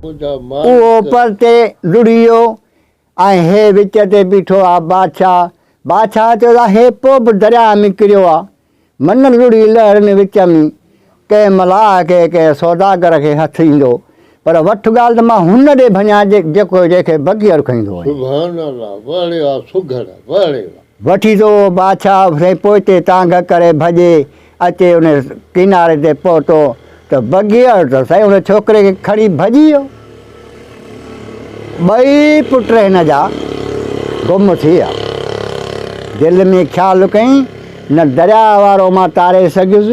اهو پرتي لڙهي ويو ۽ هي وچ تي بيٺو آ بادشاهه. بادشاهه چيو ته هي پوء به درياهه ۾ ڪريو آ. من لڙهي لهرن وچ ۾، ڪنهن ملاح کي، ڪنهن سوداگر کي هٿ ايندو. پر وٺ ڳالهه ته مان هن ڏي ڀڃان جيڪو جنهن کي بگيئر کائيندو وڃي. سبحان الله واهه ڙي واهه سگهڙ واهه ڙي واهه. وٺي ٿو اهو بادشاهه سائين پوئتي تانگهه ڪري ڀڄي اچي ان ڪناري تي پهتو ته بگيئڙ ته سائين ان ڇوڪري کي کڻي ڀڄي ويو. ٻئي پٽ هن جا گم ٿي ويا. دل ۾ خيال ڪيائين نه درياهه وارو مان تاري سگهيس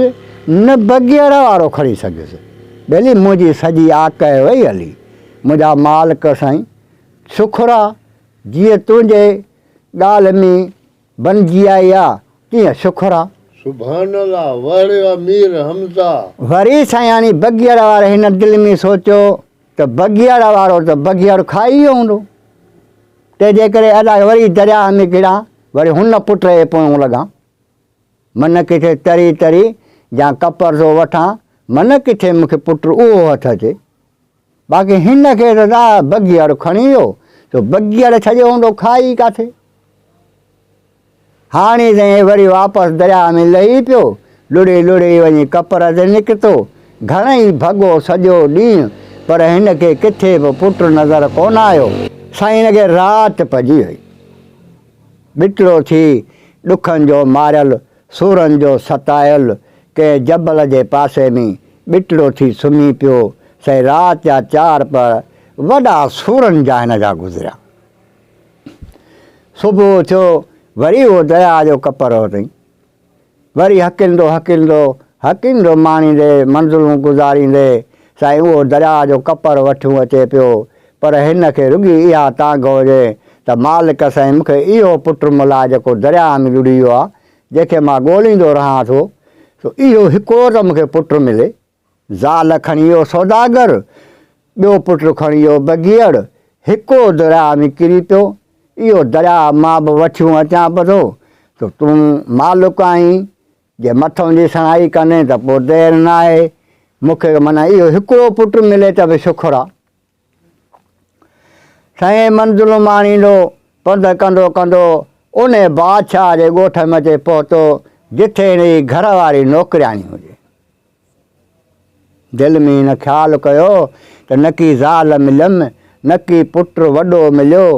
نه بگيئڙ وارو کڻي سگهيس. ٻيلي منهنجي سڄي آڪهه وئي هلي. منهنجا مالڪ سائين شڪر آ جيئن تنهنجي ڳالهه ۾ بنجي آئي آ تيئن شڪر آ. سبحان الله واھ ڙي واھ مير حمزه. وري سياڻي بگيئڙ واري هن دل ۾ سوچيو ته بگيئڙ وارو ته بگيئڙ کائي ويو هوندو تنهن جي ڪري ادا وري درياهه ۾ ڪران وري هن پٽ جي پويون لڳان من ڪٿي تري تري جا ڪپر ٿو وٺان من ڪٿي مون کي پٽ اهو هٿ اچي. باقي هن کي ته دا بگيئڙ کڻي ويو سو بگيئڙ ڇڏيو هوندو کائي ڪاٿي. هاڻي سائين وري واپس درياهه ۾ لهي پيو، لڙهي لڙهي وڃي ڪپر تي نڪتو. گهڻئي ڀڳو سڄو ڏينهن پر هن کي ڪٿي به پٽ نظر ڪونه آيو. سائين هن کي رات پئجي وئي. ٻٽڙو ٿي ڏکن جو ماريل سورن جو ستايل ڪنهن جبل جي پاسي ۾ ٻٽڙو ٿي سمهي پيو. سائين رات جا چار پهر وڏا سورن جا هن جا گذريا. صبح ٿيو وري اهو درياء جو ڪپر هو. وري هڪلندو هڪلندو هڪلندو ماڻيندي منزلون گذاريندي سائين اهو درياء جو ڪپر وٺيون اچي پيو. پر هن کي رڳي اها تانگهه هجي ته مالڪ سائين مون کي اهو پٽ ملاء جيڪو درياء ۾ لڙهي ويو آهي، جنهن کي مان ڳوليندو رهان ٿو، سو اهو هڪڙو ته مون کي پٽ ملي. زال کڻي ويو سوداگر، ٻيو پٽ کڻي ويو بگيئڙ، هڪڙو درياء ۾ ڪري پيو، اهو درياء مان به وٺيون اچان پٿو، سو تون مالڪ آهين، جي مٿئون جي سڻائي ڪندين ته پوء دير ناهي، مون کي معنيٰ اهو هڪڙو پٽ ملي ته به شڪر آ. سائين منزلون ماڻيندو، پنڌ ڪندو ڪندو انهي بادشاهه جي ڳوٺ ۾ اچي پهتو، جتي هن جي گهر واري نوڪرياڻي هجي. دل ۾ هن خيال ڪيو ته نڪي زال مليم، نڪي پٽ وڏو مليو،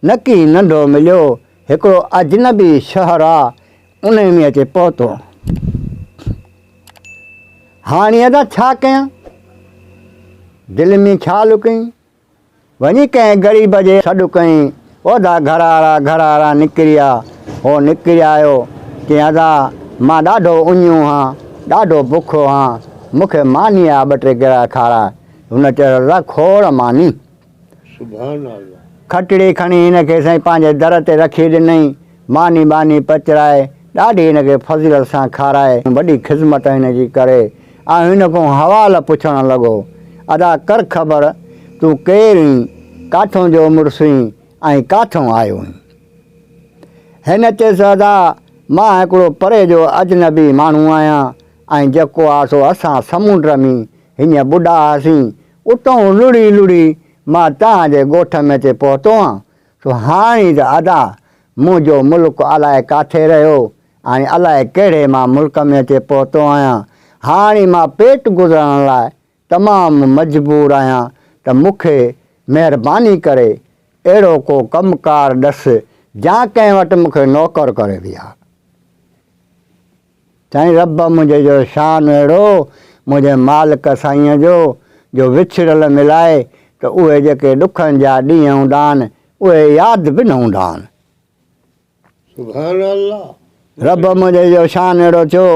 نڪي ننڍو مليو، هڪڙو اجنبي شهر آ، انهي ۾ اچي پهتو. هاڻي ادا ڇا ڪيان؟ دل ۾ خيال ڪيائين. وڃي ڪنهن غريب جي سڏ ڪيائين، او ادا گهر وارا گهر وارا نڪري آ. هو نڪري آيو. چيائين ادا مان ڏاڍو اڃيو هان، ڏاڍو بکيو هان، مون کي ماني آ ٻه ٽي گرهه کاراء. هن چيس ادا کوڙ ماني. سبحان الله. کٽڙي کڻي هن کي سائين پنهنجي در تي رکي ڏنائين. ماني ٻاني پچرائي، ڏاڍي هن کي فضيلت سان کارائي، وڏي خذمت هن جي ڪري ۽ هن کان حوال پڇڻ لڳو، ادا ڪر خبر، تون ڪير اين، ڪاٿئون جو مڙس اين ۽ ڪاٿئون آيو اين؟ هن چيس، ادا مان هڪڙو پري جو اجنبي ماڻهو آهيان ۽ جيڪو آ سو اسان سمونڊ ۾ هينئن ٻڏا هئاسين، اتئون لڙهي لڙهي مان توهان جي ڳوٺ ۾ اچي پهتو آن، سو هاڻي ته ادا منهنجو ملڪ الائي ڪاٿي رهيو ۽ الائي ڪهڙي مان ملڪ ۾ اچي پهتو آهيان. هاڻي مان پيٽ گذرڻ لاء تمام مجبور آهيان ته مون کي مهرباني ڪري اهڙو ڪو ڪم ڪار ڏس جا ڪنهن وٽ مون کي نوڪر ڪري بيهار. سائين رب منهنجي جو شان اهڙو، منهنجي مالڪ سائينء جو، جو وڇڙيل ملائي ته اهي جيڪي ڏکن جا ڏينهن هوندا آهن، اهي ياد به نه هوندا آهن. سبحان الله. رب منهنجي جو شان اهڙو ٿيو،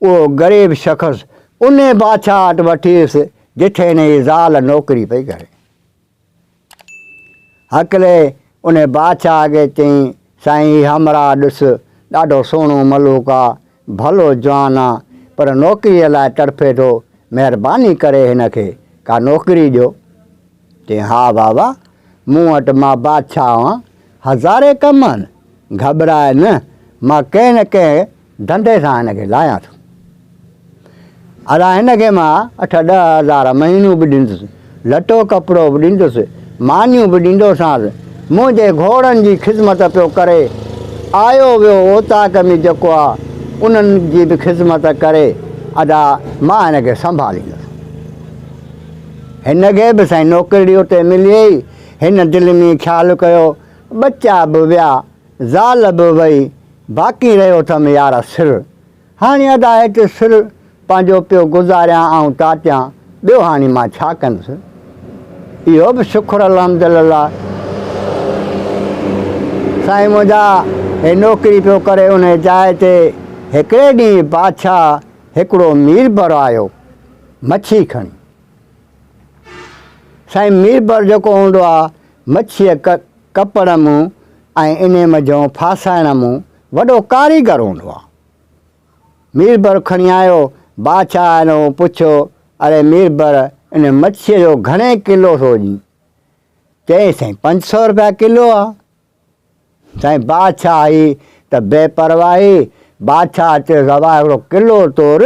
اهو غريب شخص انهي بادشاهه وٽ وٺي ويس، جتي هن جي زال نوڪري پئي ڪري. هڪلي انهي بادشاهه کي چيائين، سائين هي همراهه ڏس، ڏاڍو سهڻو ملوڪ آ، ڀلو جوان آ، پر نوڪريء لاء تڙڦي ٿو، مهرباني ڪري هن کي ڪا نوڪري ڏيو. چيائين، ها بابا، مون وٽ مان بادشاهه آهيان، هزارين ڪم آهن، گهٻراء نه، مان ڪنهن نه ڪنهن ڌنڌي سان هن کي لايان ٿو. ادا هن کي مان اٺ ڏهه هزار مهينو به ڏيندس، لٽو ڪپڙو به ڏيندس، مانيون به ڏيندوسانس. منهنجي گهوڙن جي خذمت پيو ڪري. آيو ويو اوطاق ۾ جيڪو آ، انهن جي به خذمت ڪري. ادا، مان هن کي سنڀاليندس. هن کي به سائين نوڪرڙي اتي ملي. هن دل ۾ خيال ڪيو، ٻچا به ويا، زال به وئي، باقي رهيو اٿم يار سر. هاڻي ادا هت سر پنهنجو پيو گذاريان آئون ٽاٽيان، ٻيو هاڻي مان ڇا ڪندس. اهو به شڪر الحمدلله سائين منهنجا هي نوڪري پيو ڪري انهي جاء تي هڪڙي ڏينهن بادشاهه هڪڙو ميربر آيو مڇي کڻي. سائين ميربر جيڪو هوندو آ مڇيء ڪپڻ مون ۽ انهي منجهون ڦاسائڻ مون وڏو ڪاريگر هوندو آ. ميربر کڻي آيو، بادشاهه هن کان پڇيو، اڙي ميربر ان مڇيء جو گهڻي ڪلو ٿو ڏين؟ چيائين سائين 500 رپيا ڪلو آ. سائين بادشاهه هئي ته بي پرواهي، بادشاهه چيس ابا هڪڙو ڪلو تور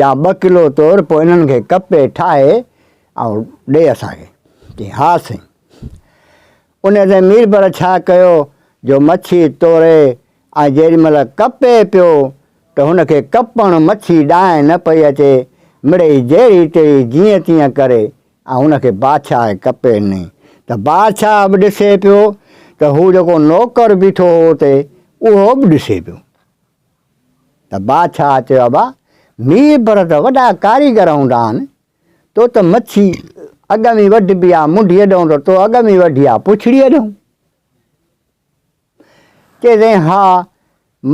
يا ٻه ڪلو تور پوء انهن کي ڪپي ٺاهي ۽ ڏي اسان کي. چيائين ها سائين. ان تي ميربر ڇا ڪيو جو مڇي توري ۽ جيڏي مهل ڪپي پيو ته هن کي ڪپڻ مڇي ڏانء نه پئي اچي، مڙئي جهڙي تهڙي جيئن تيئن ڪري ۽ هن کي بادشاهه کي ڪپي ڏنائين ته بادشاهه به ڏسي پيو ته هو جيڪو نوڪر بيٺو هو اتي اهو به ڏسي پيو ته بادشاهه چيو ابا ميربر ته وڏا ڪاريگر هوندا آهن، تو ته مڇي اڳ ۾ وڍبي آ منڍيء ڏئون ته تو اڳ ۾ وڍي آ پڇڙيء ڏئون. چي سائين ها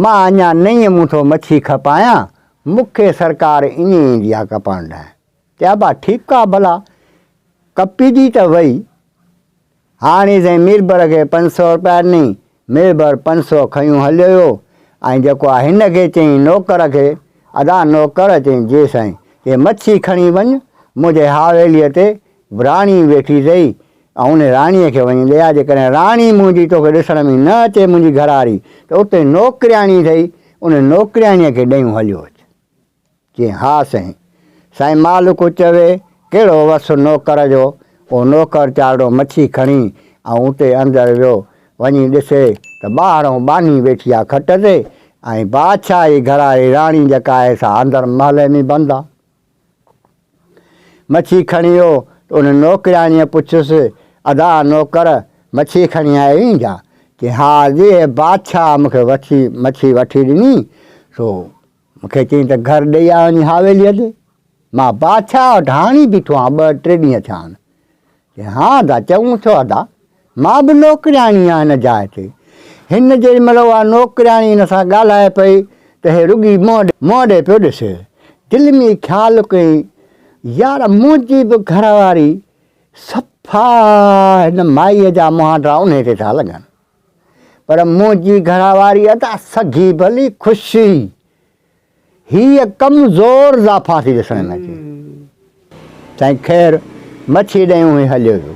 مان اڃا نئين مون ٿو مڇي کپايان، مون کي سرڪار ائين ايندي آ ڪپڻ لاء. چي ابا ٺيڪ آ ڀلا ڪپجي ته وئي. هاڻي سائين ميربر کي 500 رپيا ڏنائين. ميربر 500 کنيون هليو ويو ۽ جيڪو آ هن کي چيائين نوڪر کي، ادا نوڪر، چيائين جي سائين، چيائين مڇي کڻي وڃ منهنجي حاويليء تي راڻي ويٺي اٿئي ۽ ان راڻيء کي وڃي ڏي آ، جيڪڏهن راڻي منهنجي توکي ڏسڻ ۾ نه اچي منهنجي گهرواري ته اتي نوڪرياڻي اٿئي ان نوڪرياڻيء کي ڏيون هليو اچ. چيائين، ها سائين. سائين مالڪ چوي، ڪهڙو وس نوڪر جو؟ اهو نوڪر چارڙو مڇي کڻي ۽ اتي اندر ويو. وڃي ڏسي ته ٻاهرئون ٻانهي ويٺي آ کٽ تي ۽ بادشاهه جي گهرواري راڻي جيڪا آهي سا اندر محلي ۾ بند آ. مڇي کڻي ويو ته ان نوڪرياڻيء پڇيس، ادا نوڪر، مڇي کڻي آيو آهين ڇا؟ چيائين، ها جي بادشاهه مون کي وٺي مڇي وٺي ڏني سو مون کي چيائين ته گهر ڏئي آ وڃي حاويليء تي. مان بادشاهه وٽ هاڻي بيٺو آهيان، ٻه ٽي ڏينهن ٿيا آهن. چيائين، ها ادا، چڱو ٿيو ادا، مان به نوڪرياڻي آهيان هن جاء تي. هن جيڏي مهل اها نوڪرياڻي هن سان ڳالهائي پئي ته هي رڳي منهن ڏي پيو ڏسي. دل ۾ خيال ڪيائين، يار منهنجي به گهر واري صفا هن مائيء جا مهانڊا انهيء تي ٿا لڳن. پر منهنجي گهرواري ادا سگهي ڀلي خوش هئي. هيء ڪمزور زافان ٿي ڏسڻ ۾ اچي. سائين خير مڇي ڏيون هي هليو ويو.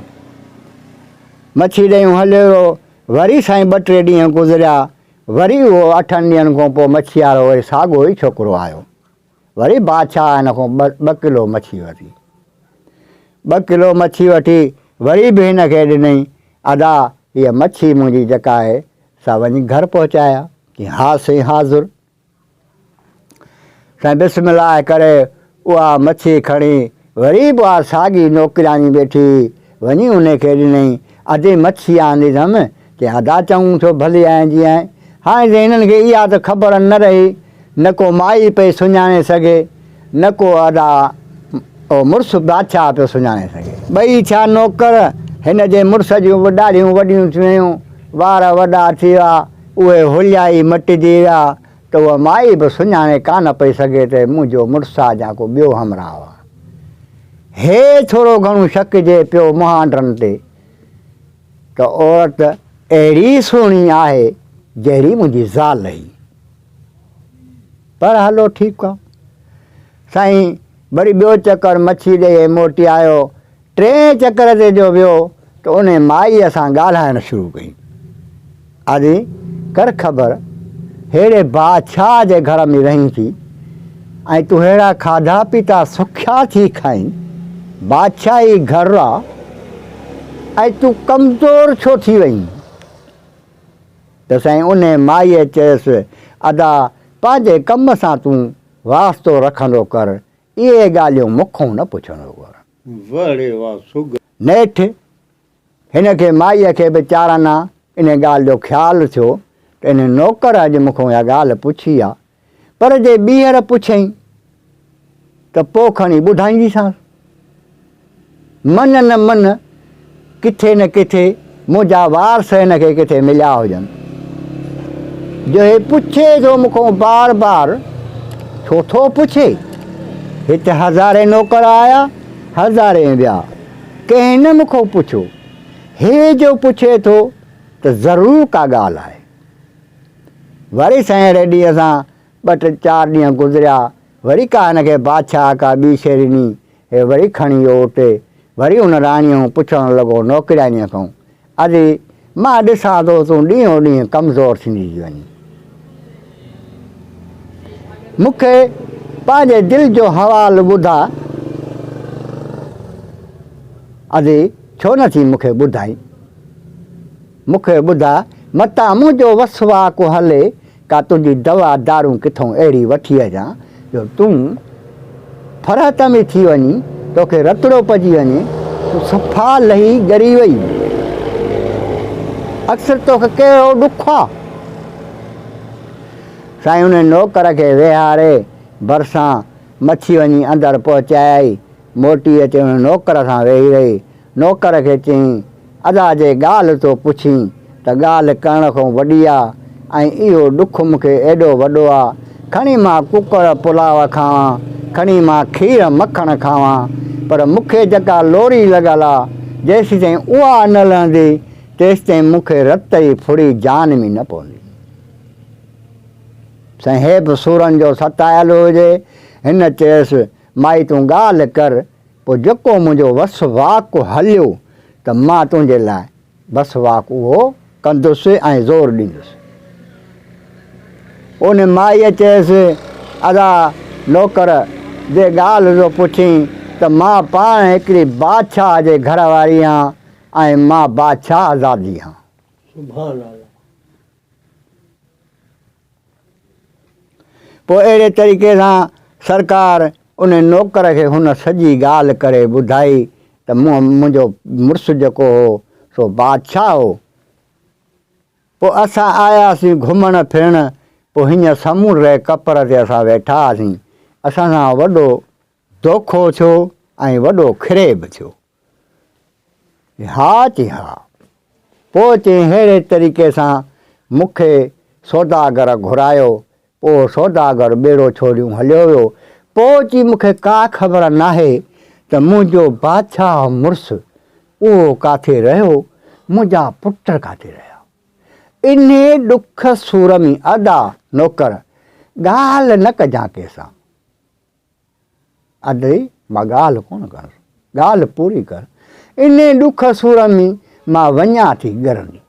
مڇي ڏيون هليو ويو. وري سائين ٻه ٽي ڏينهن گذريا. وري اهو اٺن ڏينهن کان پوء مڇي وارو وري ساڳو ئي ڇوڪرو آيو. وري بادشاهه هن کان ٻه ڪلو مڇي ورتي. ٻه ڪلو مڇي وٺي وري به هن کي ڏنائين، ادا هيء مڇي منهنجي جيڪا آهي سا وڃي گهر پهچاء. چيائين ها سائين حاضر. سائين بسم الله ڪري اها مڇي کڻي وري به اها ساڳي نوڪرياڻي ويٺي هئي، وڃي انهي کي ڏنائين، ادي مڇي آندي اٿم. چيائين ادا چڱو ٿيو ڀلي آئين جي آئين. هاڻي ته هنن کي اها ته خبر نه رهي، نه ڪو مائي پئي سڃاڻي سگهي، نه ڪو ادا اهو مڙس بادشاهه پيو سڃاڻي سگهي. ٻئي ٿيا نوڪر، هن جي مڙس جون به ڏاڙهيون وڏيون ٿي ويون، وار وڏا ٿي ويا، اهي هوليا ئي مٽجي ويا ته اها مائي به سڃاڻي ڪانه پئي سگهي ته منهنجو مڙس آ يا ڪو ٻيو همراهه آ. هي ٿورو گهڻو شڪجي پيو مهانڊن تي ته عورت اهڙي سهڻي آهي جهڙي منهنجي زال هئي. پر هلو ٺيڪ آ. سائين وري ٻيو چڪر مڇي ڏئي ۽ موٽي آيو. ٽئين چڪر تي جو ويو ته انهي مائيء سان ڳالهائڻ شروع ڪئي. ادي ڪر خبر، ههڙي بادشاهه جي گهر ۾ رهين ٿي ۽ تون ههڙا کاڌا پيتا سکيا ٿي کائين. بادشاهي گهر آ ۽ تون ڪمزور ڇو ٿي وئين؟ ته سائين انهي مائيء چيس، ادا پنهنجي ڪم سان تون واسطو رکندو ڪر، اهي ڳالهيون مون کان نه پڇندو ڪر. وهڙي وا سگهه. نيٺ هن کي مائيء کي به چارانا انهي ڳالهه جو خيال ٿيو ته انهي نوڪر اڄ مون کان اها ڳالهه پڇي آ، پر جي ٻيهر پڇيائين ته پوء کڻي ٻڌائينديسانس. من نه من ڪٿي نه ڪٿي منهنجا وارث هن کي ڪٿي مليا هجن جو هي پڇي ٿو مون کان بار بار ڇو ٿو پڇي؟ هت هزارين نوڪر آيا هزارين ويا ڪنهن نه مون کان پڇيو هي جو پڇي ٿو ته ضرور ڪا ڳالهه آهي. وري سائين اهڙي ڏينهن سان ٻه ٽي چار ڏينهن گذريا، وري ڪا هن کي بادشاهه ڪا ٻي شيء ڏني، هي وري کڻي ويو اتي، وري ان راڻيء کان پڇڻ لڳو نوڪرياڻيء کان، ادي، مان ڏسان ٿو تون ڏينهون ڏينهن ڪمزور ٿيندي ٿي وڃين. مون کي پنهنجي دل جو حوال ٻڌاء. ادي، ڇو نه ٿي مون کي ٻڌائين؟ مون کي ٻڌاء، متان منهنجو وس واڪ هلي، ڪا تنهنجي دوا دارون ڪٿئون اهڙي وٺي اچان، جو تون فرحت ۾ ٿي وڃين، توکي رتڙو پئجي وڃي، تون صفا لهي ڳري وئين. اڪثر توکي ڪهڙو ڏک آ؟ سائين انهي نوڪر کي ويهاري ڀرسان مڇي وڃي اندر پهچايائي. موٽي اچي ان نوڪر سان ويهي رهي. نوڪر کي چيائين، ادا جي ڳالهه ٿو پڇين ته ڳالهه ڪرڻ کان وڏي آ ۽ اهو ڏک مون کي ايڏو وڏو آ، کڻي مان ڪڪڙ پلاء کاوان، کڻي مان کير مکڻ کاوان، پر مون کي جيڪا لوري لڳل آ، جيسيتائين اها نه لهندي، تيستائين مون کي رت جي ڦڙي جان ۾ نه پوندي. سائين هي به سورن جو ستايل هجي. هن چيس، مائي تون ڳالهه ڪر، پوء جيڪو منهنجو وس واڪ هليو ته مان تنهنجي لاء وس واڪ اهو ڪندس ۽ زور ڏيندس. ان مائيء چيس، ادا نوڪر، جي ڳالهه ٿو پڇين ته مان پاڻ هڪڙي بادشاهه جي گهر واري هان ۽ مان بادشاهه زادي هان. سبحان الله. پوء اهڙي طريقي سان سرڪار ان نوڪر کي هن سڄي ڳالهه ڪري ٻڌائي ته منهنجو مڙس جيڪو هو سو بادشاهه هو. پوء اسان آياسين گهمڻ ڦرڻ، پوء هينئن سمونڊ ري ڪپر تي اسان ويٺا هئاسين. اسان سان وڏو دوکو ٿيو ۽ وڏو کريب ٿيو. ها چي ها. پوء چيائين ههڙي طريقي سان مون کي سوداگر گهرايو، پوء سوداگر ٻيڙو ڇوڙيون هليو ويو. پوء چي مون کي ڪا خبر ناهي ته منهنجو بادشاهه مڙس اهو ڪاٿي رهيو، منهنجا پٽ ڪاٿي رهيا. انهي ڏک سور ۾ ادا نوڪر ڳالهه نه ڪجان ڪنهن سان. ادي مان ڳالهه ڪونه ڪندس، ڳالهه پوري ڪر. انهي ڏک سور ۾ مان وڃان ٿي ڳرندي.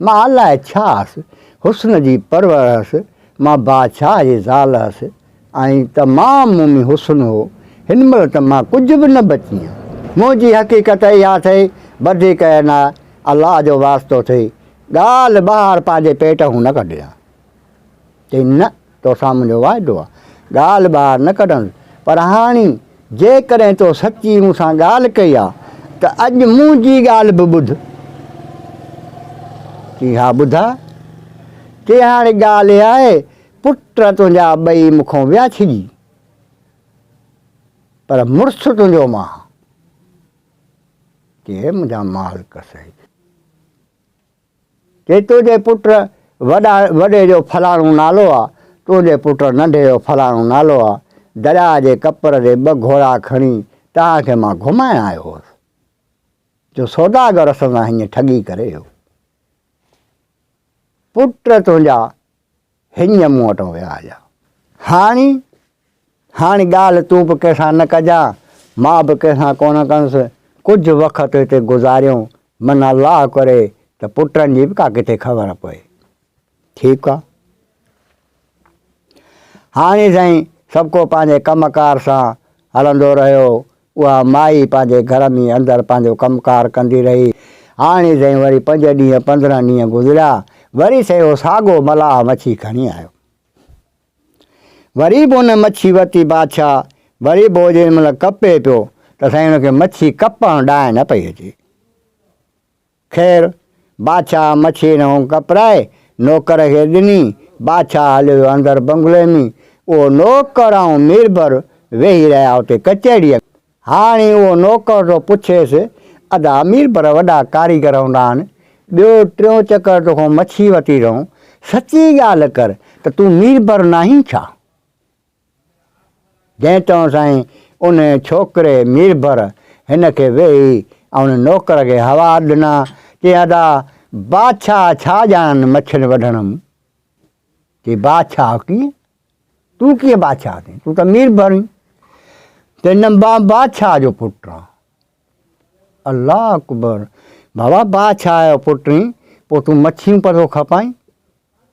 مان الائي ڇا هئس، حسن جي پرور هئس، مان بادشاهه جي زال هئس ۽ تمام مون ۾ حسن هو، هن مهل ته مان ڪجهه به نه بچي آهيان. منهنجي حقيقت اها اٿئي، وڌيڪ نه الله جو واسطو اٿئي، ڳالهه ٻاهر پنهنجي پيٽ هون نه ڪڍجان. چيائين، نه، توسان منهنجو واعدو آهي، ڳالهه ٻاهر نه ڪڍندس، پر هاڻي جيڪڏهن تو سچي مون سان ڳالهه ڪئي آهي ته اڄ منهنجي ڳالهه به ٻڌ. چيائين، ها ٻڌاء. چيائين، هاڻي ڳالهه اها آهي، پٽ تنهنجا ٻئي مون کان ويا ڇڄي، پر مڙس تنهنجو مان آهيان. چيائين، منهنجا مالڪ سائين! چي تنهنجي پٽ وڏا وڏي جو فلاڻو نالو آ، تنهنجي پٽ ننڍي جو فلاڻو نالو آ، درياء جي ڪپر تي ٻه گهوڙا کڻي توهان کي مان گهمائڻ آيو هوس، جو سوداگر اسان سان هيئن ٺڳي ڪري ويو. پٽ تنهنجا هينئن مون وٽان ويا هليا. هاڻي، هاڻي ڳالهه تون به ڪنهن سان نه ڪجان، مان به ڪنهن سان ڪونه ڪندس. ڪجهه وقت هتي گذاريون، من الله ڪري ته پٽن جي به ڪا ڪٿي خبر پوي. ٺيڪ آ. هاڻي سائين سڀڪو پنهنجي ڪم ڪار سان هلندو رهيو. اها مائي پنهنجي گهر ۾ اندر پنهنجو ڪم ڪار ڪندي رهي. هاڻي سائين وري پنج ڏينهن 15 ڏينهن گذريا، وري سائين اهو ساڳو ملاح مڇي کڻي آيو. وري به ان مڇي ورتي بادشاهه، وري به هو جنهن مهل ڪپي پيو ته سائين ان کي مڇي ڪپڻ ڏانء نه پئي اچي. خير، بادشاهه مڇي نئون ڪپرائي نوڪر کي ڏني. بادشاهه هليو ويو اندر بنگلي ۾. اهو نوڪر ۽ ميربر ويهي رهيا اتي ڪچهريء ۾. هاڻي اهو نوڪر ٿو پڇيس، ادا ميربر وڏا ڪاريگر هوندا آهن، ٻيو ٽيون چڪر توکان مڇي ورتي اٿئون، سچي ڳالهه ڪر ته تون ميربر ناهين ڇا؟ جنهن چيو سائين ان ڇوڪري ميربر هن کي ويهي ۽ ان نوڪر کي حوال ڏنا، چي ادا بادشاهه ڇا ڄاڻن مڇين وڍڻ م؟ چي بادشاهه ڪيئن؟ تون ڪيئن بادشاهه ٿين؟ تون ته ميربر آهين. چي نه مان بادشاهه جو پٽ آهيان. الله اڪبر بابا بادشاهه جو پٽ آهين پوء تون مڇيون پيو کپائين؟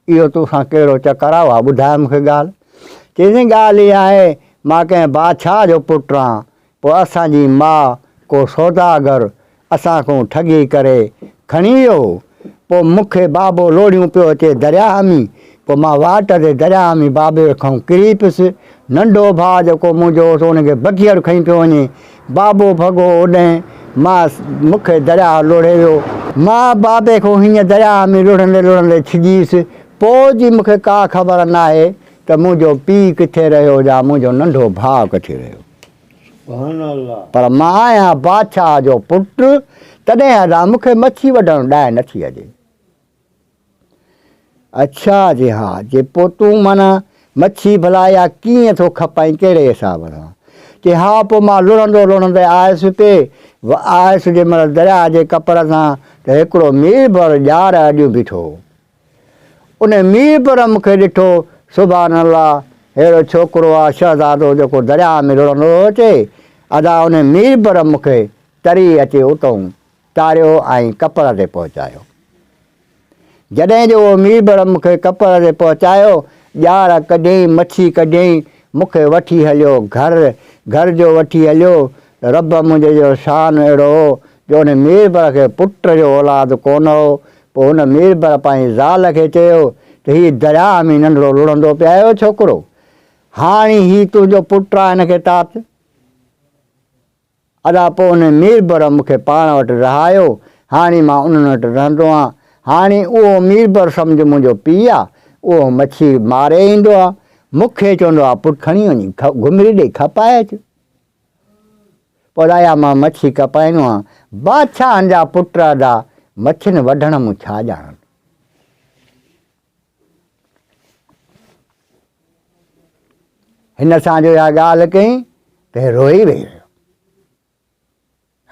اهو تو سان ڪهڙو چڪر آ، اها ٻڌاء مون کي ڳالهه. چيائين، ڳالهه اها آهي، مان ڪنهن بادشاهه جو پٽ آهيان، پوء اسان جي ماء ڪو سوداگر اسان کان ٺڳي ڪري کڻي ويو هو. پوء مون کي بابو لوڙهيون پيو اچي درياهه ۾، پوء مان واٽ تي درياهه ۾ بابي کان ڪري پيس. ننڍو ڀاء جيڪو منهنجو هو سو ان کي بگهيڙ کڻي پيو وڃي. بابو ڀڳو اوڏهين، مان مون کي درياهه لوڙهي ويو. مان بابي کان هيئن درياهه ۾ لڙهندي لڙهندي ڇڄيس، پوء جي مون کي ڪا خبر ناهي ته منهنجو پيء ڪٿي رهيو يا منهنجو ننڍو ڀاء ڪٿي رهيو. سبحان الله. پر مان آهيان بادشاهه جو پٽ، تڏهن ادا مون کي مڇي وڍڻ ڏانء نٿي اچي. اڇا جي ها جي پوء تون معنيٰ مڇي ڀلا اها ڪيئن ٿو کپائين ڪهڙي حساب سان؟ چي ها پوء مان لڙهندو لڙهندي آيس پي آيس جنهن مهل درياهه جي ڪپر سان ته هڪڙو ميربر ڄار اڏيون بيٺو هو. ان ميربر مون کي ڏٺو سبحان الله ههڙو ڇوڪرو آ شهزادو جيڪو درياهه ۾ لڙهندو ٿو اچي. ادا ان ميربر مون کي تري اچي اتئون تاريو ۽ ڪپر تي پهچايو. جڏهن جو اهو ميربر مون کي ڪپر تي پهچايو، ڄار ڪڍيائين، مڇي ڪڍيائين، مون کي وٺي هليو گهر. گهر جو وٺي هليو ته رب منهنجي جو شان اهڙو هو جو ان ميربر کي پٽ جو اولاد ڪونه هو. پوء هن ميربر پنهنجي زال کي چيو ته هي درياهه ۾ ننڍڙو لڙهندو پئي آيو ڇوڪرو، هاڻي هي تنهنجو پٽ آهي هن کي تات. ادا پوء انهن ميربر مون کي پاڻ وٽ رهايو، هاڻي مان انهن وٽ رهندو آهيان. هاڻي اهو ميربر سمجهه منهنجو پيء آ، اهو مڇي ماري ايندو آ، مون کي چوندو آ پٽ کڻي وڃي گهمري ڏي کپائي اچ. پوء ادا اها مان مڇي کپائيندو آهيان. بادشاهن جا پٽ ادا مڇين وڍڻ مون ڇا ڄاڻن. هن سان جو اها ڳالهه ڪئي ته هي روئي ويهي رهيو.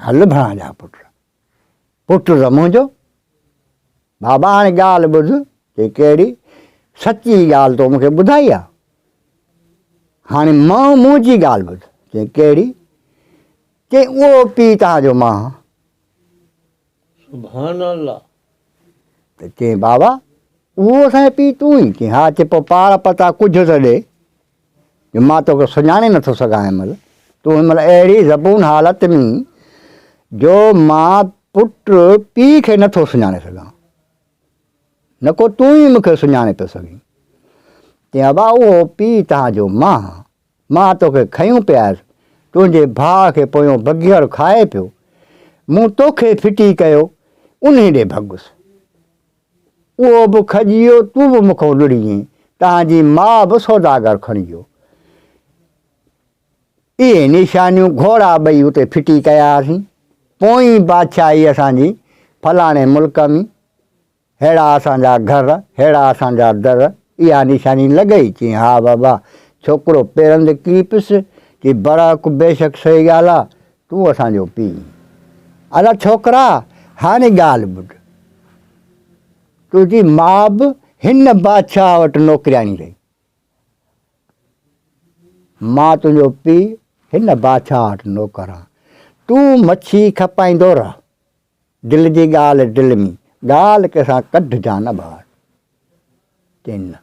هل ڀڻا جا پٽ، پٽ ته منهنجو. بابا هاڻي ڳالهه ٻڌ، چي ڪهڙي؟ سچي ڳالهه تو مون کي ٻڌائي آ، هاڻي مان منهنجي ڳالهه ٻڌ. چي ڪهڙي؟ چي اهو پيء توهان جو مان هان. سبحان الله. ته چيائين بابا اهو اسان جو پيء تون ئي؟ چيائين ها. چي پوء پار پتا ڪجهه ته ڏي جو مان توکي سڃاڻي نٿو سگهان هن مهل تون هن مهل اهڙي زبون حالت ۾ جو مان پٽ پيء کي نٿو سڃاڻي سگهان نه ڪو تون ئي مون کي سڃاڻي پيو سگهين. چيائين ابا اهو پيء توهان جو مان هان. مان توکي کنيون پئي آيس، تنهنجي ڀاء کي پويون بگهڙ کائي پيو، مون توکي ڦٽي ڪيو، انهي ڏي ڀڳس. اهو به کڄي ويو، تون به مون کان لڙي وئين، توهان جي ماء به سوداگر کڻي ويو. اهي نشانيون گهوڙا ٻئي اتي ڦٽي ڪيا هئاسين. پوئين بادشاهي اسان جي فلاڻي ملڪ ۾. ههڙا اسان جا گهر، ههڙا اسان جا در، اها نشاني لڳئي؟ چيائين، ها بابا. ڇوڪرو پيرن تي ڪري پيس، چي، برحق بيشڪ صحيح ڳالهه آ، تون اسان جو پيء آهين. ادا ڇوڪرا، هاڻي ڳالهه ٻڌ. تنهنجي ماء به هن بادشاهه وٽ نوڪرياڻي رهي. مان تنهنجو پيء هن بادشاهه وٽ نوڪر آهيان. تون مڇي کپائيندو رهه. دل جي ڳالهه دل ۾، ڳالهه ڪنهن سان ڪڍجان نه ٻاهر. چيائين نه.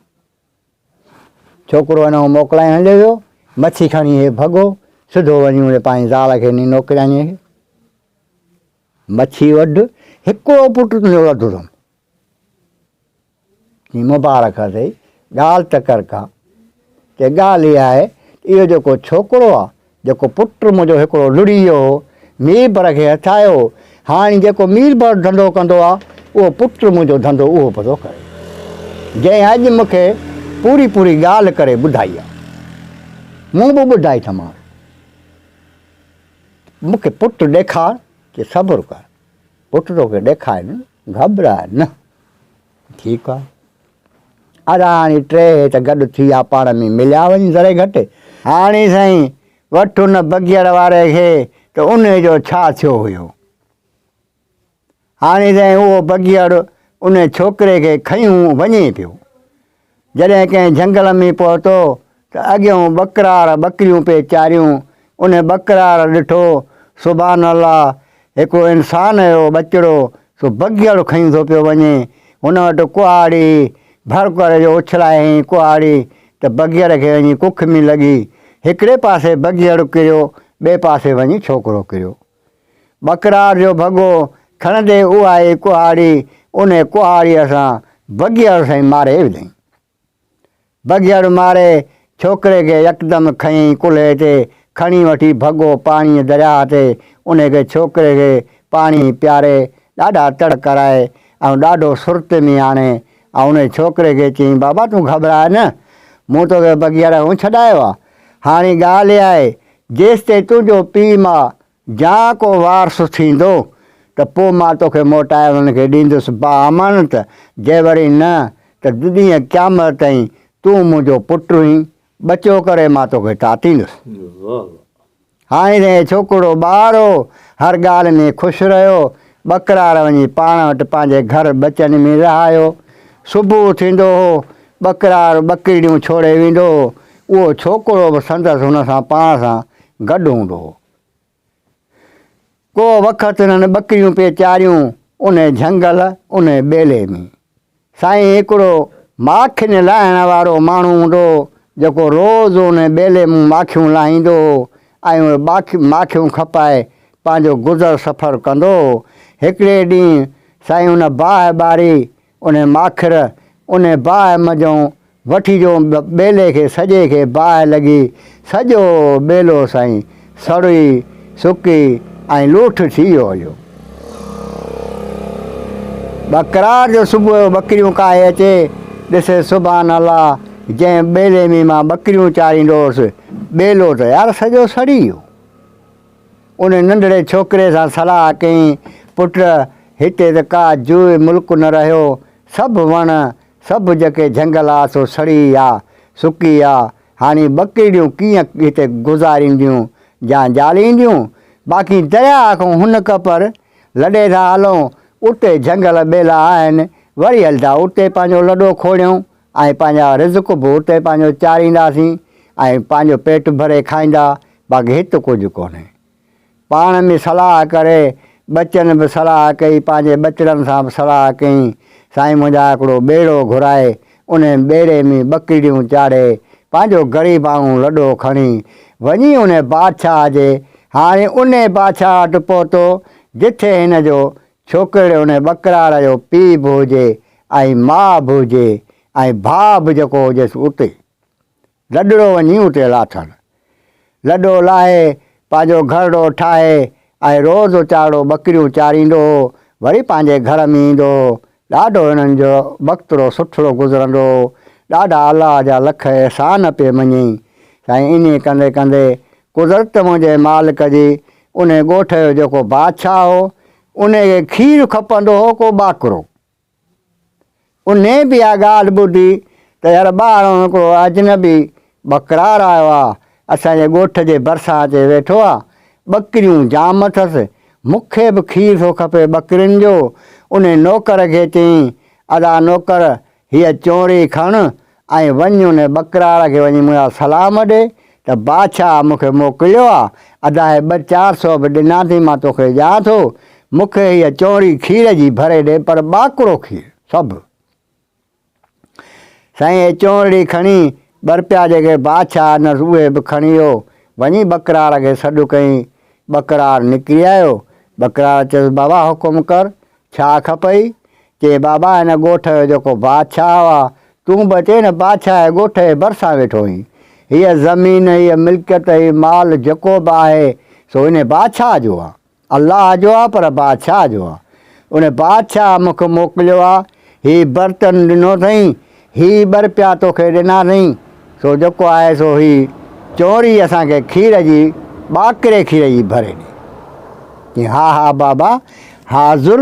ڇوڪرو هن کان موڪلائي هليو ويو. مڇي کڻي هي ڀڳو. سڌو وڃي ان پنهنجي زال کي ڏني نوڪرياڻيء کي. مڇي وڍ، هڪڙو پٽ تنهنجو لڌو اٿم. چي مبارڪ اٿئي، ڳالهه ته ڪر ڪا. چي ڳالهه اها آهي ته اهو جيڪو ڇوڪرو آ، جيڪو پٽ منهنجو هڪڙو لڙهي ويو هو، ميربر کي هٿ آيو هو، هاڻي جيڪو ميربر ڌنڌو ڪندو آ، اهو پٽ منهنجو ڌنڌو اهو به ٿو ڪري. جنهن اڄ مون کي پوري پوري ڳالهه ڪري ٻڌائي آ. مون به ٻڌائي ٿمانس. مون کي پٽ ڏيکار، چي صبر ڪر، پٽ توکي ڏيکاريندس، گهٻراء نه. ٺيڪ آ. ادا هاڻي ٽيهه ته گڏ ٿي ويا پاڻ ۾ مليا وڃي ذري گهٽ. هاڻي سائين وٺ ان بگيئڙ واري کي ته انهي جو ڇا ٿيو هيو. هاڻي سائين اهو بگيئڙ انهي ڇوڪري کي کنيون وڃي پيو. جڏهن ڪنهن جهنگل ۾ پهتو ته اڳيئون ٻڪرار ٻڪريون پئي چاريون. انهي ٻڪرار ڏٺو، سبحان الله! هڪڙو انسان جو ٻچڙو سو بگهڙ کنيون ٿو پيو وڃي. هن وٽ ڪهاڙي هئي، ڀر ڪري جو اڇلايائين ڪهاڙي ته بگهڙ کي وڃي ڪک ۾ لڳي. هڪڙي پاسي بگهڙ ڪريو، ٻئي پاسي وڃي ڇوڪرو ڪريو. ٻڪرار جو ڀڳو کڻندي اها ئي ڪهاڙي انهي ڪهاڙيء سان بگهڙ سائين ماري وڌائين. بگهڙ ماري ڇوڪري کي يڪدم کنيائين ڪلهي تي، کڻي وٺي ڀڳو پاڻيء درياهه تي، انهي کي ڇوڪري کي پاڻي پياري ڏاڍا تڙ ڪرائي ۽ ڏاڍو سرت ۾ آڻي ۽ انهي ڇوڪري کي چيائين بابا تون گهٻراء نه، مون توکي بگهڙ کان ڇڏايو آ، هاڻي ڳالهه اها آهي جيستائين تنهنجو پيء ماء جا ڪو وارث ٿيندو ته پوء مان توکي موٽائي انهن کي ڏيندس باامانت، جي وري نه ته ڏينهن قيامت تائين تون منهنجو پٽ هئين، ٻچو ڪري مان توکي تاتيندس. هاڻي ته هي ڇوڪرو ٻار هو، هر ڳالهه ۾ خوش رهيو، ٻڪرار وڃي پاڻ وٽ پنهنجي گهر ٻچن ۾ رهايو. صبح ٿيندو هو، ٻڪرار ٻڪرڙيون ڇوڙي ويندو هو، اهو ڇوڪرو به سندس هن سان پاڻ سان گڏ هوندو هو. ڪو وقت هنن ٻڪريون پئي چاريون انهي جهنگل، انهي ٻيلي ۾. سائين هڪڙو ماکين لاهڻ وارو ماڻهو هوندو هو، جيڪو روز انهي ٻيلي مون ماکيون لاهيندو هو ۽ اهي ماکيون کپائي پنهنجو گذر سفر ڪندو هو. هڪڙي ڏينهن سائين ان باهه ٻاري انهي ماکر، انهي باهه منجهئون وٺي جو ٻيلي کي سڄي کي باهه لڳي، سڄو ٻيلو سائين سڙي، سڪي ۽ لوٺ ٿي ويو هليو. ٻڪرار جو صبح جو ٻڪريون ڪاهي اچي، ڏسي سبحان الله جنهن ٻيلي ۾ مان ٻڪريون چاريندو هوس، ٻيلو ته يار سڄو سڙي ويو. ان ننڍڙي ڇوڪري سان صلاح ڪيائين، پٽ هتي ته ڪا جوء ملڪ نه رهيو، سڀ وڻ، سڀ جيڪي جهنگل آ سو سڙي ويا، سڪي ويا، هاڻي ٻڪرڙيون ڪيئن هتي گذارينديون يا جالينديون؟ باقي درياهه کان هن ڪپر لڏي ٿا هلون، اتي جهنگل ٻيلا آهن، وري هلندا اتي پنهنجو لڏو کوڙيون ۽ پنهنجا رزق به اتي پنهنجو چارينداسين ۽ پنهنجو پيٽ ڀري کائيندا، باقي هت ڪجهه ڪونهي. پاڻ ۾ صلاح ڪري، ٻچن به صلاح ڪئي، پنهنجي ٻچڙن سان به صلاح ڪيائين، سائين منهنجا هڪڙو ٻيڙو گهرائي، انهي ٻيڙي ۾ ٻڪرڙيون چاڙهي، پنهنجو غريباڻو لڏو کڻي، وڃي انهي بادشاهه جي، هاڻي انهي بادشاهه وٽ پهتو، جٿي هن جو ڇوڪرڙي انهي ٻڪرار جو پيء به هجي ۽ ماء به هجي ۽ ڀاء به جيڪو هجيس اتي. لڏڙو وڃي اتي لاٿل. لڏو لاهي، پنهنجو گهرڙو ٺاهي ۽ روز اچارڙو ٻڪريون چاريندو هو، وري پنهنجي گهر ۾ ايندو هو. ڏاڍو هنن جو وقتڙو سٺڙو گذرندو هو. ڏاڍا الله جا لک احسان پئي مڃيائين. سائين انهيء ڪندي ڪندي قدرت منهنجي مالڪ جي انهي ڳوٺ جو جيڪو بادشاهه هو، انهي کي کير کپندو هو ڪو ٻاڪرو. انهيء به اها ڳالهه ٻڌي ته يار ٻاهران هڪڙو اجنبي ٻڪرار آيو آ، اسان جي ڳوٺ جي ڀرسان اچي ويٺو آ، ٻڪريون جام اٿس، مون کي به کير ٿو کپي ٻڪرين جو. انهيء نوڪر کي چيائين، ادا نوڪر، هيء چونري کڻ ۽ وڃ انهيء ٻڪرار کي وڃي منهنجا سلام ڏي ته بادشاهه مون کي موڪليو آ، ادا هي ٻه چار سو به ڏنا اٿئي مان توکي ڏيان ٿو، مون کي هيء چونري کير جي ڀري ڏي پر ٻاڪڙو کير، سڀ. سائين هيء چونرڙي کڻي ٻه رپيا جيڪي بادشاهه ڏنس اهي به کڻي ويو. وڃي ٻڪرار کي سڏ ڪيائين. ٻڪرار نڪري آيو. ٻڪرار چيس، بابا حڪم ڪر، ڇا کپئي؟ چي، بابا هن ڳوٺ جو جيڪو بادشاهه آ، تون به اچي هن بادشاهه جي ڳوٺ جي ڀرسان ويٺو آهين. هيء زمين، هيء ملڪيت، هي مال جيڪو به آهي، سو انهي بادشاهه جو آ. الله جو آ پر بادشاهه جو آ. ان بادشاهه مون کي موڪليو آ، هي برتن ڏنو اٿئين، هي ٻه رپيا توکي ڏنا اٿئين، سو جيڪو آهي سو هي چونري اسان کي کير جي، ٻاڪري کير جي ڀري ڏي. چيائين، ها ها بابا، حاضر،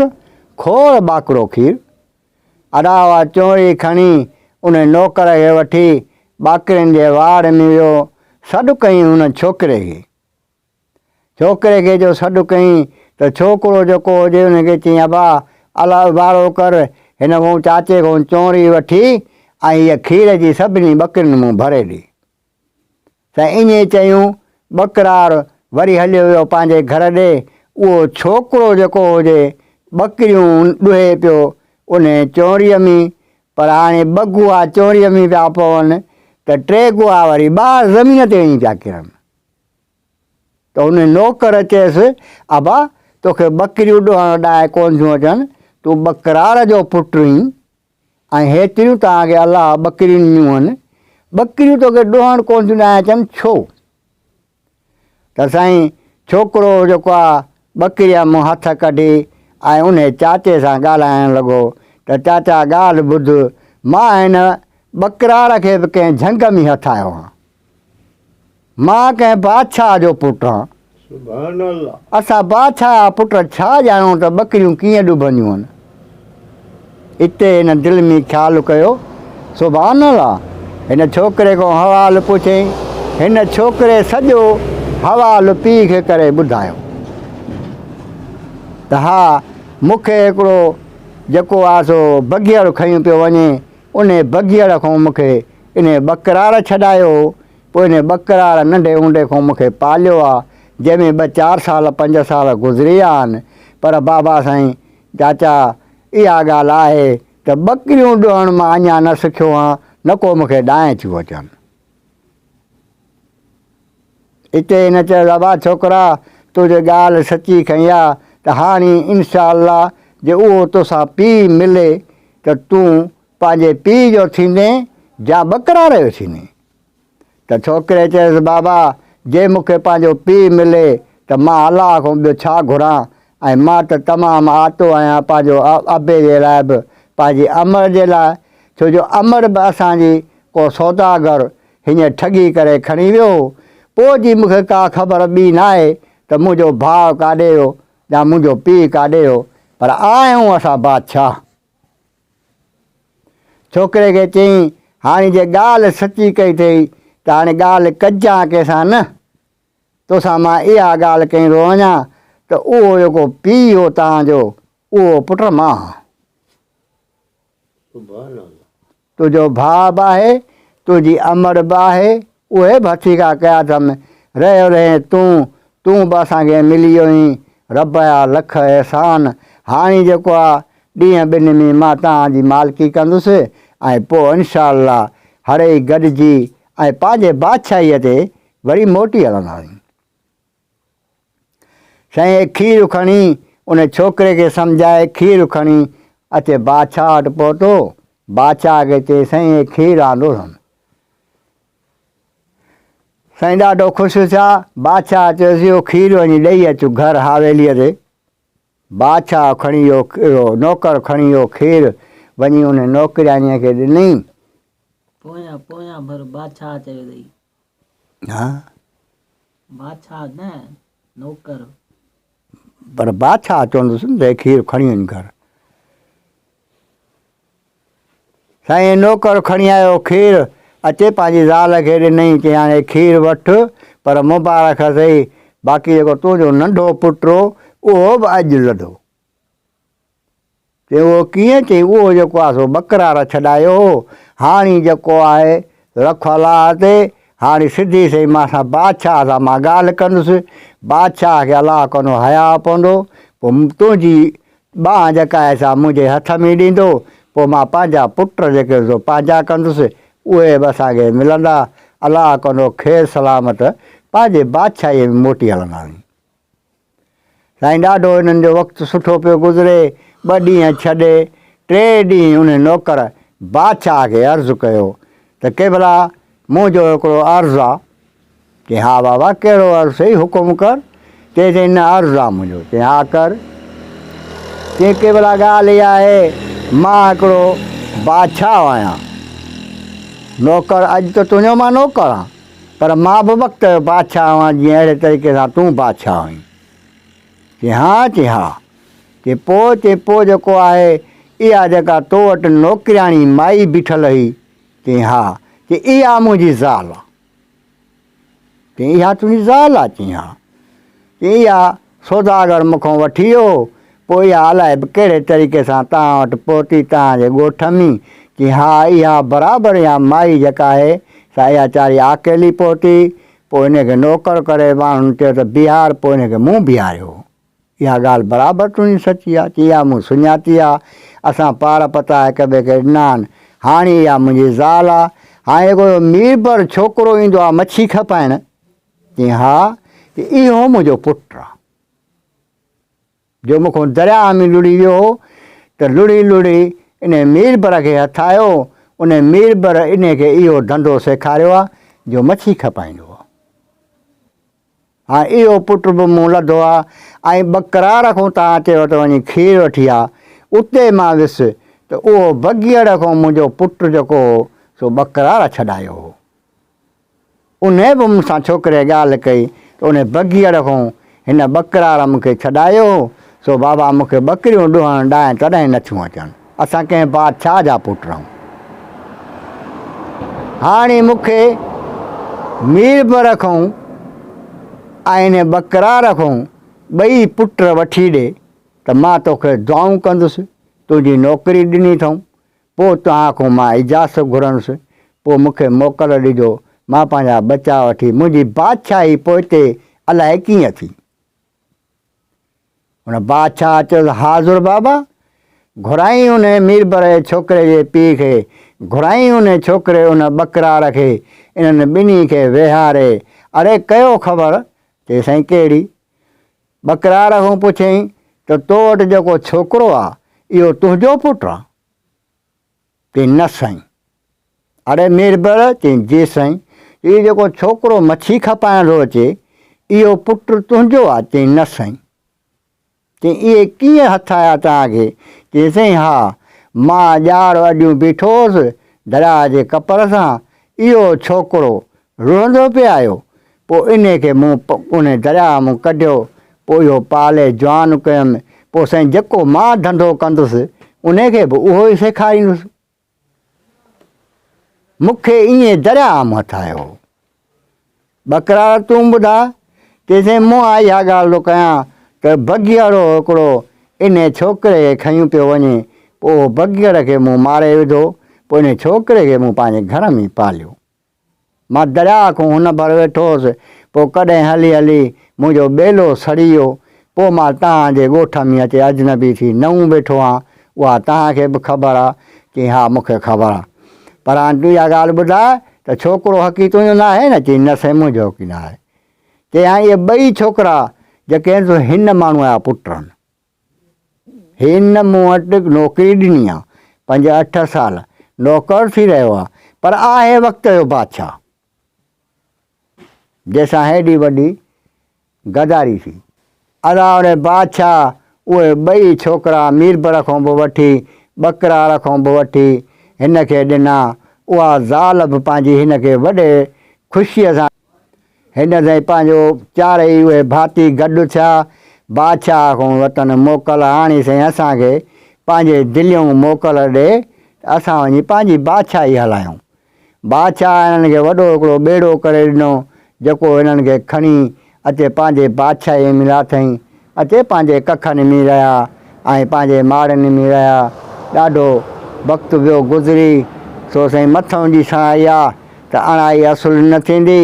کوڙ ٻاڪرو کير. ادا اها چونري کڻي ان نوڪر کي وٺي ٻاڪرين جي واڙ ۾ ويو، سڏ ڪيائين ان ڇوڪري کي. ڇوڪري کي جو سڏ ڪيائين ته ڇوڪرو جيڪو هجي ان کي چيائين ابا الله وارو ڪر هن کان چاچي کان چونري وٺي ۽ هيء کير جي سڀني ٻڪرين مون ڀري ڏي. سائين ائين چيون ٻڪرار وري هليو ويو پنهنجي گهر ڏي اهو ڇوڪرو جيڪو هجي ٻڪريون ڏوهي پيو انهي چونريء ۾ پر هاڻي ٻه گوها چونريء ۾ پيا پون ته ٽي گوها وري ٻاهر زمين تي وڃي پيا ڪرن. ته ان نوڪر چيس، ابا، توکي ٻڪريون ڏوهڻ ڏانهن ڪونه ٿيون اچن، تون ٻڪرار جو پٽ آهين ۽ هيتريون توهان کي الله ٻڪريون ڏنيون آهن، ٻڪريون توکي ڏوهڻ ڪونه ٿيون ڏانهن اچن، ڇو؟ ته سائين، ڇوڪرو جيڪو آ، ٻڪريء مان هٿ ڪڍي ۽ انهي چاچي سان ڳالهائڻ لڳو ته چاچا ڳالهه ٻڌ، مان هن ٻڪرار کي به ڪنهن جهنگ ۾ هٿ آيو آهيان. مان ڪنهن بادشاهه جو پٽ آهيان. سبحان الله. اسان بادشاهه جا پٽ ڇا ڄاڻون ته ٻڪريون ڪيئن ڏبنديون آهن. اتي هن دل ۾ خيال ڪيو، سبحان الله! هن ڇوڪري کان حوال پڇيائين. هن ڇوڪري سڄو حوال پيء کي ڪري ٻڌايو ته ها مون کي هڪڙو جيڪو آهي سو بگهيڙ کنيو پيو وڃي، انهي بگهيڙ کان مون کي انهيء ٻڪرار ڇڏايو هو، پوء انهيء ٻڪرار ننڍي هوندي کان مون کي پاليو آ، جنهن ۾ ٻه چار سال پنج سال گذري ويا آهن، پر بابا سائين، چاچا، اها ڳالهه آهي ته ٻڪريون ڏهڻ مان اڃا نه سکيو هان، نه ڪو مون کي ڏانء ٿيون اچن. اتي هن چيس، ابا ڇوڪرا، تو جي ڳالهه سچي کنئي آ ته هاڻي انشاء الله جي اهو توسان پيء ملي ته تون پنهنجي پيء جو ٿيندين جا ٻڪرار جو ٿيندين؟ ته ڇوڪري چيس، بابا، جي مون کي پنهنجو پيء ملي ته مان الله کان ٻيو ڇا گهران ۽ مان ته تمام آتو آهيان پنهنجو ابي جي لاء به پنهنجي امڙ جي لاء، ڇو جو امڙ به اسان جي ڪو سوداگر هيئن ٺڳي ڪري کڻي ويو هو، پوء جي مون کي ڪا خبر ٻي ناهي ته منهنجو ڀاء ڪاڏي ويو يا منهنجو پيء ڪاڏي ويو، پر آهيون اسان بادشاهه. ڇوڪري کي چيائين، هاڻي جي ڳالهه سچي ڪئي اٿئي ته هاڻي ڳالهه ڪجان ڪنهن سان نه. توسان مان اها ڳالهه ڪئين ٿو وڃان ته اهو جيڪو پيء هو توهان جو، اهو پٽ مان هان. تنهنجو ڀاء به آهي، تنهنجي امڙ به آهي، اهي به هٿيڪا ڪيا اٿم، رهيو رهين تون، تون به اسان کي ملي ويو آهين، رب جا لک احسان، هاڻي جيڪو آ ڏينهن ٻن ۾ مان توهان جي مالڪي ڪندس ۽ پوء انشاء الله هڙئي گڏجي ۽ پنهنجي بادشاهيء تي وري موٽي هلنداسين. سائين هي کير کڻي ان ڇوڪري کي سمجهائي کير کڻي اچي بادشاهه وٽ پهتو. بادشاهه کي چئي سائين هي کير آندو اٿم. سائين ڏاڍو خوش ٿيا. بادشاهه چيس اهو کير وڃي ڏئي اچ گهر حاويليء تي. بادشاهه کڻي اهو نوڪر کڻي اهو کير وڃي ان نوڪرياڻيء کي ڏنئي. پويان پويان ڀر بادشاهه چيو اٿئي. ها. بادشاهه نه نوڪر. پر بادشاهه چوندس نه ته کير کڻي وڃ گهر. سائين نوڪر کڻي آيو کير، اچي پنهنجي زال کي ڏنائين، چيائين هاڻي کير وٺ، پر مبارڪ اٿئي، باقي جيڪو تنهنجو ننڍو پٽ هو، اهو به اڄ لڌو. چيائين اهو ڪيئن؟ چيائين اهو جيڪو آهي سو ٻڪرار ڇڏايو هو، هاڻي جيڪو آهي رک الله تي، هاڻي سڌي سئي مان سان بادشاهه سان مان ڳالهه ڪندس، بادشاهه کي الله ڪندو حياء پوندو، پوء تنهنجي ٻانهن جيڪا آهي سا منهنجي هٿ ۾ ڏيندو، پوء مان پنهنجا پٽ جيڪي سو پنهنجا ڪندس، اهي به اسان کي ملندا، الله ڪندو خير سلامت پنهنجي بادشاهيء ۾ موٽي هلنداسين. سائين ڏاڍو هنن جو وقت سٺو پيو گذري. ٻه ڏينهن ڇڏي ٽئين ڏينهن انهي نوڪر بادشاهه کي عرض ڪيو ته قبلا منهنجو هڪڙو عرض آ. چيائين ها بابا ڪهڙو عرض سهي حڪم ڪر. چيائين سائين نه عرض آ منهنجو. چيائين ها ڪر. چيائين قبلا ڳالهه اها آهي مان هڪڙو بادشاهه آهيان. نوڪر اڄ ته تنهنجو مان نوڪر آن. پر مان به وقت جو بادشاهه هئان جيئن اهڙي طريقي سان تون بادشاهه هئين. چي ها؟ چي ها. چي پوء؟ چي پوء جيڪو آهي اها جيڪا تو وٽ نوڪرياڻي مائي بيٺل هئي؟ چي ها. چي اها منهنجي زال آ. چي اها تنهنجي زال آ؟ چي ها. چي اها سوداگر مون کان وٺي ويو هو، پوء اها الائي به ڪهڙي طريقي سان توهان وٽ پهتي توهان جي ڳوٺ ۾؟ چي ها اها برابر اها مائي جيڪا آهي سا اها چاري آڪيلي پهتي، پوء انهي کي نوڪر ڪري ماڻهن چيو ته بيهار پوء انهي کي مون بيهاريو هو. اها ڳالهه برابر تنهنجي سچي آ، چي اها مون سڃاتي آ، اسان پار پتا هڪ ٻئي کي ڏنا آهن، هاڻي اها منهنجي زال آ، هاڻي جيڪو اهو ميربر ڇوڪرو ايندو آ مڇي کپائڻ، چيائين، ها، ته اهو منهنجو پٽ آ، جو مون کان درياهه ۾ لڙهي ويو هو، ته لڙهي لڙهي انهي ميربر کي هٿ آيو، انهي ميربر انهي کي اهو ڌنڌو سيکاريو آ، جو مڇي کپائيندو آ. هاڻ اهو پٽ به مون لڌو آ ۽ ٻڪرار کان توهان چيو ته وڃي کير وٺي آ، اتي مان ويس ته اهو بگهڙ کان منهنجو پٽ جيڪو هو، سو ٻڪرار ڇڏايو هو. انهيء به مون سان ڇوڪري ڳالهه ڪئي ته انهيء بگهڙ کان هن ٻڪرار مون کي ڇڏايو هو، سو بابا مون کي ٻڪريون ڏهڻ ڏانهن تڏهن نٿيون اچن. اسان ڪنهن بادشاهه جا پٽ آهيون. هاڻي مون کي ميربر کان ۽ انهيء ٻڪرار کان ٻئي پٽ وٺي ڏي ته مان توکي دعائون ڪندس، تنهنجي نوڪري ڏني اٿئون، پوء توهان کان مان اجازت گهرندس، پوء مون کي موڪل ڏجو، مان پنهنجا ٻچا وٺي منهنجي بادشاهي پوئتي الائي ڪيئن ٿي. هن بادشاهه چيس، حاضر بابا! گهرائين انهي ميربر جي ڇوڪري جي پيء کي، گهرائين انهي ڇوڪري ان ٻڪرار کي، انهن ٻنهي کي ويهاري، اڙي ڪيو خبر؟ چيس، سائين ڪهڙي؟ ٻڪرار کان پڇيائين ته تو وٽ جيڪو ڇوڪرو آ، اهو تنهنجو پٽ آ؟ چيائين، نه سائين. اڙي ميربر، چيائين، جي سائين. اهو جيڪو ڇوڪرو مڇي کپائڻ ٿو اچي، اهو پٽ تنهنجو آ؟ چيائين، نه سائين. چيائين، اهي ڪيئن هٿ آيا توهان کي؟ چيائين، سائين ها، مان ڄار اڏيون بيٺو هوس، درياهه جي ڪپر سان، اهو ڇوڪرو رڙهندو پئي آيو، پوء انهي کي مون انهي درياهه مون ڪڍيو، پوء اهو پالي جوان ڪيم، پوء سائين جيڪو مان ڌنڌو ڪندس، انهي کي به اهو ئي سيکاريندس. مون کي ائين درياهه مون هٿ آيو هو. ٻڪرار تون ٻڌاء، تيسين مون آء اها ڳالهه ٿو ڪيان ته بگهڙو هڪڙو انهي ڇوڪري کي کنيون پيو وڃي، پوء اهو بگهڙ کي مون ماري وڌو، پوء انهي ڇوڪري کي مون پنهنجي گهر ۾ پاليو. مان درياهه کان هن ڀر ويٺو هوس، پوء ڪڏهن هلي هلي منهنجو ٻيلو سڙي ويو، پوء مان توهان جي ڳوٺ ۾ اچي اجنبي ٿي نئون ويٺو آهيان، اها توهان کي به خبر آ؟ چيائين، ها مون کي خبر آ. پر هاڻ تون اها ڳالهه ٻڌاء ته ڇوڪرو حقي تنهنجو ناهي نه؟ چيائين، نه سائين منهنجو حقي ناهي. چيائين، هاڻي اهي ٻئي ڇوڪرا جيڪي آهن سو هن ماڻهوء جا پٽ آهن. هن مون وٽ نوڪري ڏني آ، پنج اٺ سال نوڪر ٿي رهيو آ، پر آهي وقت جو بادشاهه، جنهن سان هيڏي وڏي غداري ٿي. ادا اڙي بادشاهه اهي ٻئي ڇوڪرا ميربر کان به وٺي، ٻڪرار کان به وٺي هن کي ڏنا. اها زال به پنهنجي هن کي وڏي خوشيء سان. هن سائين پنهنجو چارئي اهي ڀاتي گڏ ٿيا، بادشاهه کان وطن موڪل آڻي سائين اسان کي پنهنجي دليون موڪل ڏي ته اسان وڃي پنهنجي بادشاهي هلايون. بادشاهه هنن کي وڏو هڪڙو ٻيڙو ڪري ڏنو، جيڪو هنن کي کڻي اچي پنهنجي بادشاهيء ۾ لاٿائين. اچي پنهنجي ڪکن ۾ رهيا ۽ پنهنجي ماڙين ۾ رهيا. ڏاڍو وقت ويو گذري، سو سائين مٿئون جي سڻائي آ ته اڻائي اصل نه ٿيندي.